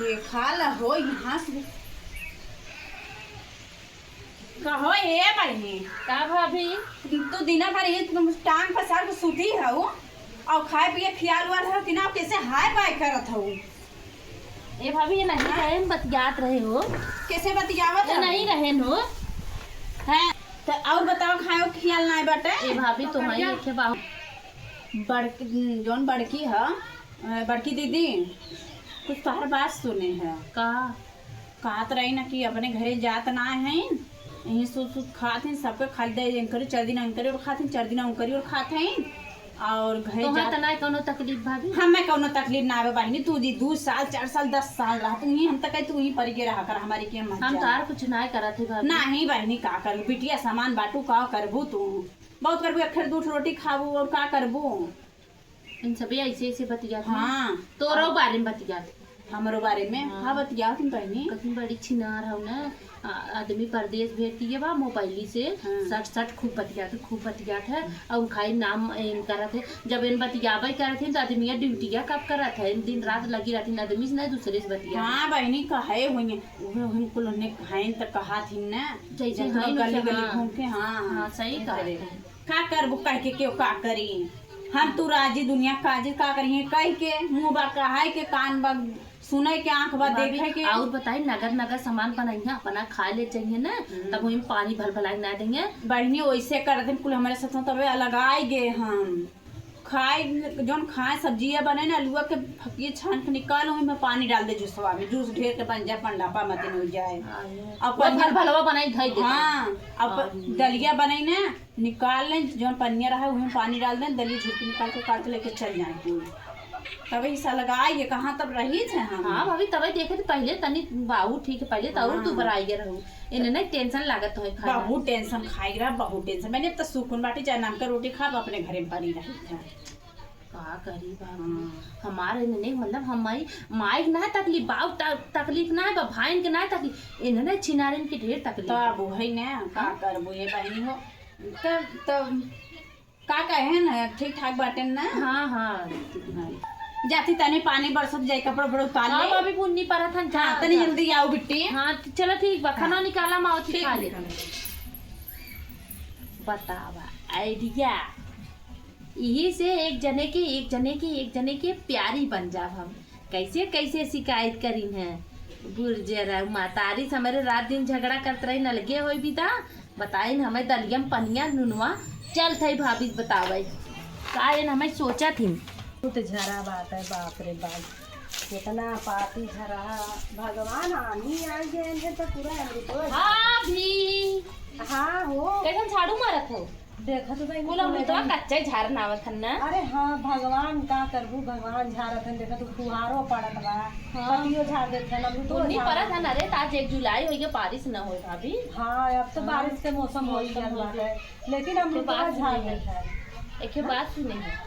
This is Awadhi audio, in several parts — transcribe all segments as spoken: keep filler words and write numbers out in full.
देखा ल हो यहाँ से। कहो ए बहिनी। का भाभी? तू दिना भर ये टांग पसार के सूती हऊ और खाए पिए खियाल वाल हऊ कि ना, कैसे हाय बाय करत हऊ? ए भाभी, ये नहीं हाँ? रहे, बतियात रहे हो। कैसे बतियावत ये हऊ? नहीं रहे हो। हैं? त और बताओ, खाए खियाल नाय बाटे? ए भाभी, तो तुम्हारी क्या? एक है बाहु। बड़की, जौन बड़की ह, अ, बड़की दीदी, कुछ तोहर बात सुने ह। का? कहत रही ना कि अपने घरे जात ना है, यहीं सुत सुत खात हैं, सबके खाली दे इनकरी, चार दिन इनकरी और खात हैं, चार दिन उनकरी और खात हैं, और घरे तोहर जात त ना कौनो तकलीफ भाभी? हमें कौनो तकलीफ ना आवे बहिनी, तू जी दू साल, चार साल, दस साल रह तू ही, हम तक तू ही परिगे रहा कर, हमारी के मत हम जा। तार कुछ ना करत है भाभी। नहीं बहिनी, का करबू? बिटिया समान बाटू, का करबू तू? बहुत करबू, एक ठेर दू ठो रोटी खाबू और का करबू? इन सभी ऐसे ऐसे बतियात हैं। हाँ। तोरो बारे में बतियात हैं। हमरो बारे में? हाँ। हाँ, बतियात हैं बहिनी। कतनी बड़ी छिनार हऊ ना, आ, आदमी परदेस भेज दिए बा मोबाइली से, हाँ। सट सट खूब बतियात है, खूब बतियात है, और खाई नाम एम करत है। जब इन बतियाबे करत हैं, तो आदमिया ड्यूटिया कब करत है? इन दिन रात लगी रहती, आदमी से ना दूसरे से बतिया। हाँ बहिनी, कहे हुई, उहे हुई कुल उन्हें खाइन त कहा थी ना, जैसे जब हाँ, गली गली हाँ। घूम के, हाँ, हाँ, सही कहा। का करबू कह के, केहू का करी? हम तू राजी दुनिया काजी का करिहे कह के, मुँह बा कहाए के, कान बा सुने के, आँख बा भाभी, देखे के। और बताई, नगर नगर सामान बनइहे, अपना खा ले चाहिए ना, हम्म। तब वहीं पानी भल भलाई ना देंगे। बहिनी, वैसे करत हैं कुल हमारे साथ, तबे अलगाई गे हम। खाए, जौन खाए सब्जिया बने ना, अलुआ के फकिया छान के निकाल, ओही में पानी डाल दे जूसवा में, जूस ढेर के बन जाए, पंडापा मतिन हो जाए। हाँ, और वो पनिया भल भलवा बनाई धई देते। हाँ, अब हाँ। दलिया बनाई ना, निकाल लें, जौन पनिया रहा, उहे में पानी डाल दें, दलिया झुरकी निकाल के काट के लेके चल जाए कुल। तबे हिस्सा लगाई, ये कहाँ तब रही थे हम। हाँ भाभी, तबे देखे थे पहले तनी बाबू ठीक है, पहले तो और हाँ। दुबराई गए रहू। इन्हें नहीं टेंशन लागत होए खाए। बहुत टेंशन खाई रहा, बहुत टेंशन। मैंने तो सुकून बाटी, चाहे नाम का रोटी खाब, अपने घरे में पड़ी रही था। का करी बाबू? हाँ। हमारे इन्हें नहीं, मतलब, हमारी माई के ना तकलीफ, बाऊ त-, तकलीफ ना है, बा-, भाइन के ना तकलीफ, इन्हें छिनारिन के ढेर तकलीफ तो है। अब वही ना, का हाँ? करबो ये बहिनी हो? तब, तब का कहे ना, ठीक ठाक बाटे ना? हाँ, हाँ। हाँ। जाती तनी पानी बरसत जाई, कपड़ा उपड़ा उतार हाँ, ले। भाभी, बुन्नी परत हन, हाँ, जा, तनी जा। जल्दी आओ बिट्टी। हाँ, त-, चलो ठीक बा, हाँ। खाना निकाला, हम आवत ही ठीक खा है, ले। खाना। बतावा, आइडिया। यही से एक जने के, एक जने के, एक जने के प्यारी बन जाब हम। कैसे, कैसे शिकायत करी हैं? बुर जरा मातारी से हमारे रात दिन झगड़ा करत रही, अलगे होई बिदा। बताइन हमें दलियम पनिया नुनवा चल थई भाभी बतावे। का एन हमें सोचा थी। बहुत झरा बात है, बाप रे बाप, कितना पाती झरा। भगवान आनी आ गए हैं तो पूरा अमृतो भाभी। हाँ हो। कैसन झाड़ू मारत हो? देखत तो भाई कुल अमृतवा कच्चे झारन आवत हन ना। अरे हाँ, भगवान का करबू, भगवान झारत हन, देखत तो फुहारो पड़त बा, हाँ। पतियो झार देत हन, अमृतो उन्हीं झार परत हन। अरे, त आज एक जुलाई होई के बारिश न होई भाभी। हाँ, अब तो हाँ। बारिश के मौसम हो ही मौसम गया हो बाटे, गया। लेकिन एक अमृतवा बात झार सुने देत हैं। हन। एक हाँ? बात सुने हैं।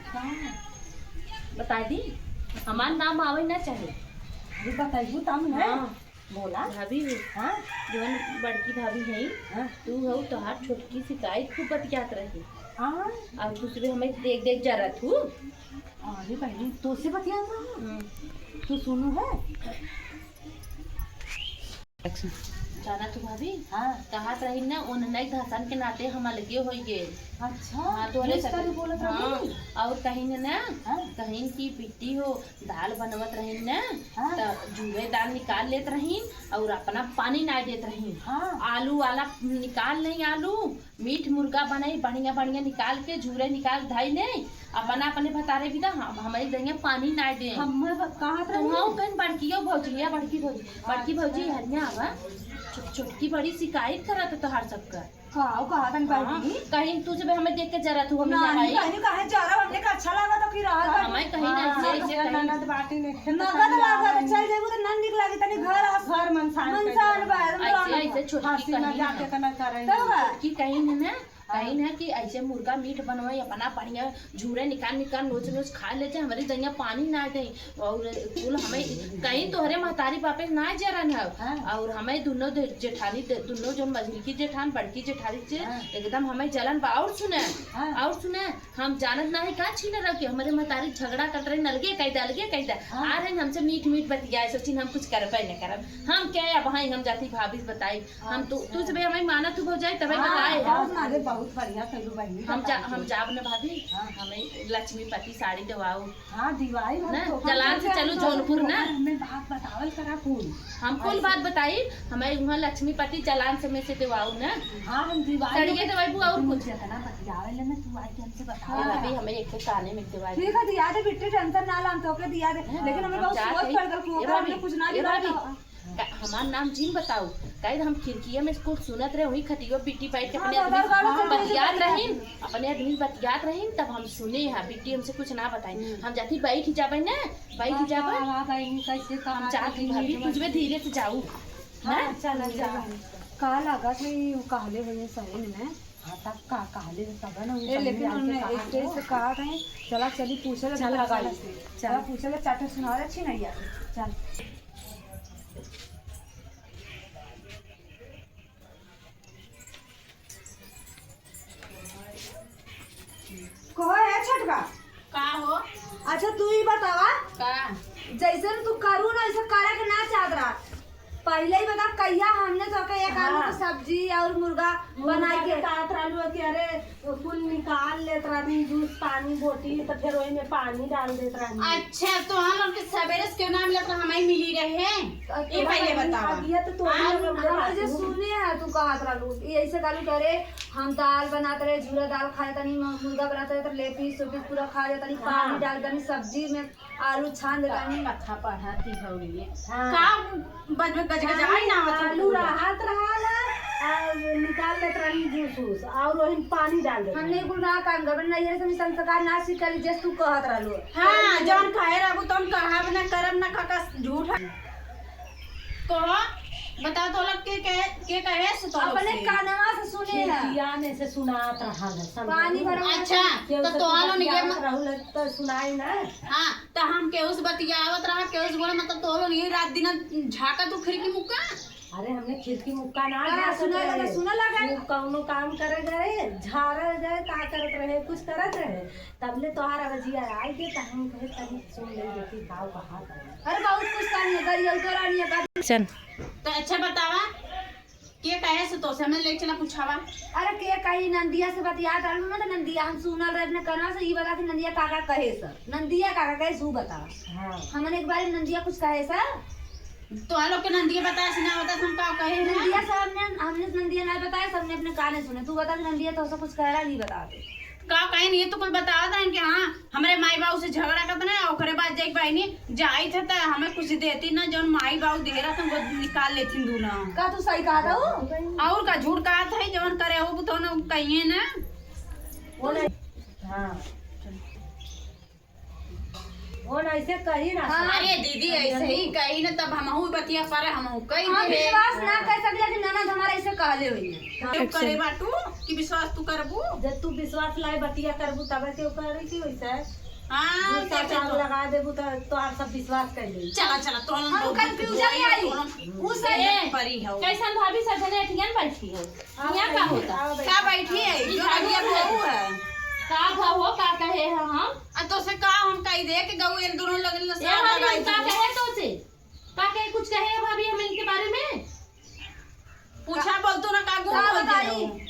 हाँ। बता दी, हमार नाम आवे ना चाहे। अभी बताइबू तब ना। हाँ। बोला। भाभी हो। हाँ? जवन बड़की भाभी है, हाँ। तू हो, तोहार छोटकी शिकायत खूब बतियात रही। हाँ। और दूसरे हमें देख देख जरत हूँ। अरे बहनी, तो से बतियात रहा? हम्म। तू सुनू है? जाना तू भाभी? हाँ। कहत रही ना, उन नहीं घासन के नाते हम अलगे होई गए। अच्छा, हाँ, तोहरे ये सब सारी बोलत हाँ, रही? और कहीं ना, हाँ। कहीं की बिट्टी हो, दाल बनवत रहिन न, हाँ। त झूरे दाल निकाल लेत रहिन और अपना पानी नाय देत रहिन। हाँ। आलू वाला निकाल नहीं, आलू, मीट मुर्गा बनाई, बढ़िया बढ़िया निकाल के झूरे निकाल धई नहीं, अपना अपने भतारे भी दा, हम, हमारी दहिया पानी नाय दे। हम कहाँ तो रही? हम कहीं बड़कियो भौजी, या बड़की भौजी, बड़की अच्छा। भौजी हरिया आवा, छो-, छोटकी बड़ी शिकायत करत तोहार सबका। का, ऊ कहा तन हाँ, बहनी? कहीं तू जब हमें देख के जरा तू हमें नहीं, नहीं आई। कहीं काहे जरा हमने का अच्छा लगा तो फिर रहल हाँ, बाटी। हमें कहीं नहीं हाँ, से, से तो कहीं ननद बाटी में खेत नगद खाली लागत, आवल। चल जेबू तो ना निक लागी, तनी घर आ घर मनसान मनसान कइले बा, रहल। एकदम ऐसे, ऐसे छोटकी हंसी कहीं मजाक ना। इतना करे। तब का? छोटकी कहीं ना, कहीं ना कि ऐसे मुर्गा मीट बनवाई, अपना बढ़िया झूरे निकाल निकाल नोच नोच खा लेते, हमरे दहिया पानी ना दे। और कुल हमें कहीं तोहरे महतारी बापे ना जरन है। हाँ। और हमें दुनो दे-, जेठानी दे-, दुनो जो मझली की जेठान, बड़की जेठानी से हाँ। एकदम हमें जलन बा। और सुने, हाँ। और सुने, हम जानत ना है का छीने रह के हमरे महतारी झगड़ा करत रहे, अलगे कह दे, अलगे कह दे। हाँ। आ रहे हमसे मीठ मीठ बतियाए, सोचिन हम कुछ करबे न करब। हम क्या अब भाई हम जाती भाभी से बताई। हम तो, अच्छा। तू जब हमें माना तू भौजाई तबे हाँ, बताए। बहुत माने, बहुत बढ़िया कइलू बहिनी, हम जा-, बताई हम तू। जाब न भाभी, हाँ। हमें लक्ष्मीपति साड़ी देवाऊ। हाँ, दिवाई हम ना, तो, हम जलान से कैसे चलू हम जौनपुर ना। हमें बात बतावल करा कुल। हम कुल ऐसे। बात बताई, हमें वहाँ लक्ष्मीपति जलान से में से देवाऊ ना। हाँ, हम दिवाई सड़िए लोग देवाई बुआ और कुछ। जितना बतियावे ले ना, तू आई के हमसे बताओ। हाँ। अभी हमें एक ठे काने में देवाई। ठीक है, दिया दे बिट्टी, टेंशन ना ला, हम तोके दिया दे। हाँ, लेकिन हमें हम बहुत जात सोच है। पड़ गल, ए ओकरा भाभी, हमने कुछ ना ए दिया भाभी, था। का, हमार नाम जिन बताऊ, काहे हम खिड़किया में कुल सुनत रहे, वही खटियो बिट्टी बैठ के हाँ, अपने आदमी बतियात रहीन, अपने आदमी बतियात रहीन, तब हम सुने हैं, बिट्टी हमसे कुछ ना बताई। हम्म। हम जाती बैठ जाबे ना, बैठ हाँ, जाबे। हाँ, हाँ, बहिनी, कैसे हम कहा जाती भाभी, कुछ में धीरे से जाऊ। हाँ, हैं? चला, चला। का लागत है, ये कहले हुए सही में। हाँ, तब का कहले, तब ना, ए, लेकिन उनने ऐसे, ऐसे कहा था, चला, चली, पूछे ला, चला, चला, चला। चला, पूछे ला, चाटे सुनावे, अच्छी नहीं है। चल। कहो है छोटका। का हो? अच्छा, तू ही बतावा। का? जैसे तू करू ना, ऐसे करे के ना चाहत रहा। पहले ही बता, कहिया हमने तो के एक आलू हाँ। के सब्जी और मुर्गा मुर्गा बनाई के के कहत रहलू कि अरे, कुल निकाल लेत रहनी, जूस, पानी, बोटी, तो फिर वही में पानी डाल देत रहनी। अच्छा, तो हम लोग के सवेरे से क्यों ना मिलत रहा, हमें मिली रहे? तो ये पहले बतावा। अब ये तो तू हाँ, हम लोग हम बात जे सुन। सुने है, तू कहत रहलू, ये ऐसे कहलू कि अरे, हम दाल बनात रहे, झूरा दाल खाए तनी, म-, मुर्गा बनात रहे, तो लेपी, सोपी पूरा खा जाता नहीं, हाँ। पानी डाल तनी, सब्जी में आलू छान देता नहीं। कथा पढ़ा थी भौरी। हाँ। का बज-, गजगजाई ना आवत आलू पूरा। रहत रहा ना, आ, निकाल लेत रहनी जूस वूस, और वही में पानी डाल देत हमने रहनी। कुल ना काम करबे, नैहर से भी संस्कार ना सीखली, जस तू कहत रहलो। हाँ, जौन कहे रहबू, तौन कहब ना, करब ना, काका झूठ। कहो, बताओ तो लोग के कहे, के कहे से तो लोग अपने से? कानवा से सुने हैं। खिड़किया में से सुनात रहल है, समझ पानी लो। भरो। अच्छा, केहू तो से तोहार लोग ये बतियात म- रहल है, तो सुनाई ना। हाँ, तो हम केहू से बतियावत रहा, केहू से बोला, मतलब, तोहार लोग ये रात दिन झाँकत तू खिड़की मुक्का? अरे, हमने खिड़की मुक्का ना हाँ, झाँकत सुना लगा, रहे। सुना लगा। वो कौनो काम करे गए, झाड़ा गए, का करत रहे, कुछ करत रहे। तबले तोहार आवाजिया आई के, त हम कहे, "तनी सुन ले, देखी, का कहा था।" अरे, बहुत कुछ कहानी है, गरियौतो रानी है, बात। चल। तो अच्छा बतावा, के कहे से तोसे में ले चला पूछावा? अरे, के कही, नंदिया से बतियात रहलू ना, तो नंदिया हम सुनल रहे अपने कनवा से, ई बता कि नंदिया काका कहे से, नंदिया काका कहे से, ऊ बतावा। हाँ। हमने एक बार नंदिया कुछ कहे से? तो हम लोग के नंदिया बताए से ना होता, हम का कहे ना? नंदिया से हमने, हमने नंदिया ना बताए, सबने अपने काने सुने। तू बता कि नंदिया तोसे कुछ कहला नहीं बताते। का कहे नहीं, तो कुल बतावत है कि हाँ, हमरे माई बाबू से झगड़ा करत ना, ओकरे बाद जाके बहिनी जाइत है त हमें कुछ देती ना, जौन माई बाबू दे रहा था, वो निकाल लेती दूना। का तू सही कहा था वो? और का झूठ कहा था, जौन करे हो, तो ना कहिए ना। वो नहीं। हाँ। वो ना ऐसे कही ना। हाँ। अरे दीदी, ऐसे ही कही ना, तब हमहू बतिया पर हमहू कही हम दे। विश्वास ना कर सकले कि ननद हमारा ऐसे कहले हुई है। तू करे बाटू कि विश्वास तू करबू? जब तू विश्वास लाए बतिया करबू, तब क्यों करे थी वैसे? हाँ, जो चाचा चाचा। लगा देबू, तो, तो आप सब विश्वास कर ले। चला, चला, तो हम हम लोग confuse कोई नहीं आई। तो हम उ सही परी हो। कैसन भाभी सब जने एठियन बैठी हो? यहाँ का होता? का बैठी है? ई जो खाली लगिया बहू है। का भा हो, का कहे है हम? आ, तो से का हम कही दे कि गऊ इन दोनों लगन ए, साथ भाभी, लगाई हम का थी। कहे तो से? का कहे, कुछ कहे है भाभी हम इनके बारे में? पूछा बोल तू ना, का गुम का बोल दे बताई? हो?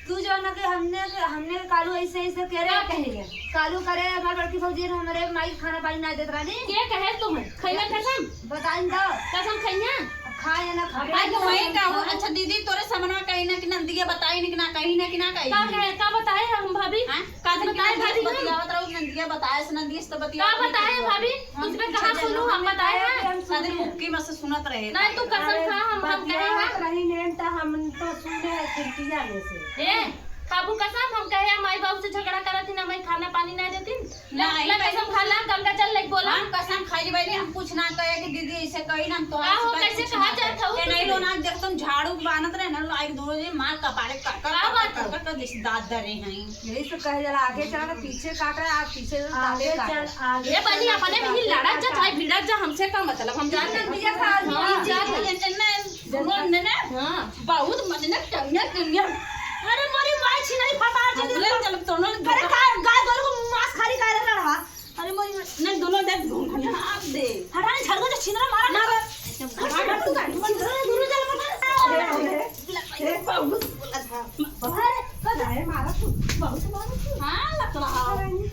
तू जो ना कि हमने, हमने कालू ऐसे, ऐसे करे। का कहे है? कालू करे, हमार बड़की भौजी ने हमरे माई के खाना पानी ना देत रहनी। के कहे तुम्हें? खैया कसम? बताइन दो। कसम खैया? अब खाए या ना खाए। भाई, तो वही कहू, अच्छा दीदी, तोरे समनवा कही ना कि नंदिया बताई ना कि ना कही ना कि ना कही? का कहे, का बताए हम भाभी? हाँ? का दिन बताए के भाभी हम? बतियावत रहू, नंदिया बताए से, नंदिया से तो का बतियावत बताए नहीं भाभी? हम इसमें पूछे कहाँ थे सुनू, ना, हम हमने बताए कहा हैं? कि हम सादे सुने। मुक्की में से सुनत रहे। नहीं, तू कसम अरे, खा, हम, हम कहे हैं। बतियावत रही नेन त हम तो सुने हैं खिड़किया में से। ए, खाबू कसम, हम कहे हैं, माई बाबू से झगड़ा करत ही ना, मैं खाना पानी ना देती। नहीं, ला, ला कसम खा, ला, गंगा जल लेके बोला। हम कसम खा अरे बहनी, हम कुछ ना कहे कि दीदी ऐसे कही ना, हम तो का हो, ऐसे कैसे कहा जात हऊ? ए, नहीं लो ना, जब तुम झाड़ू बानत रहे ना, लो, एक दोनों दिन मार कपारे कर, कर, का कर, बात कर, हो? कर, कर, कर, जैसे दांत धरे हैं। यही से कहे जाला, आगे चला ना, पीछे काट रहा है, आप पीछे से आगे दांते काट चल, रहे। आगे ये बहनी, चल, अपने में ही आगे लड़ा जा, काट। चाहे भिड़ा जा, हमसे का मतलब, हम जान नहीं दिया था, हाँ, हम जान नहीं। नहीं, नहीं, नहीं, नहीं, हाँ। बहुत मजे ना, टमिया, टमिया। अरे मोरी माई छिनरी फटार जी, अरे चल, चल, दोनों अरे का, गाय गोरू को मांस खाली गाय रख रहा। अरे मोरी माई, नहीं, दोनों देख घूम घूम हाथ दे। हटा, नहीं, झड़को जो छिनरा मारा ना, ना। बस। हटा, हटा, तू गाड़ी, तू गाड़ी, तू गाड़ी, तू गाड़ी। ए, बहुत बोला था। अरे, पता है, मारा तू, बहुत मारा तू। हाँ, लग रहा।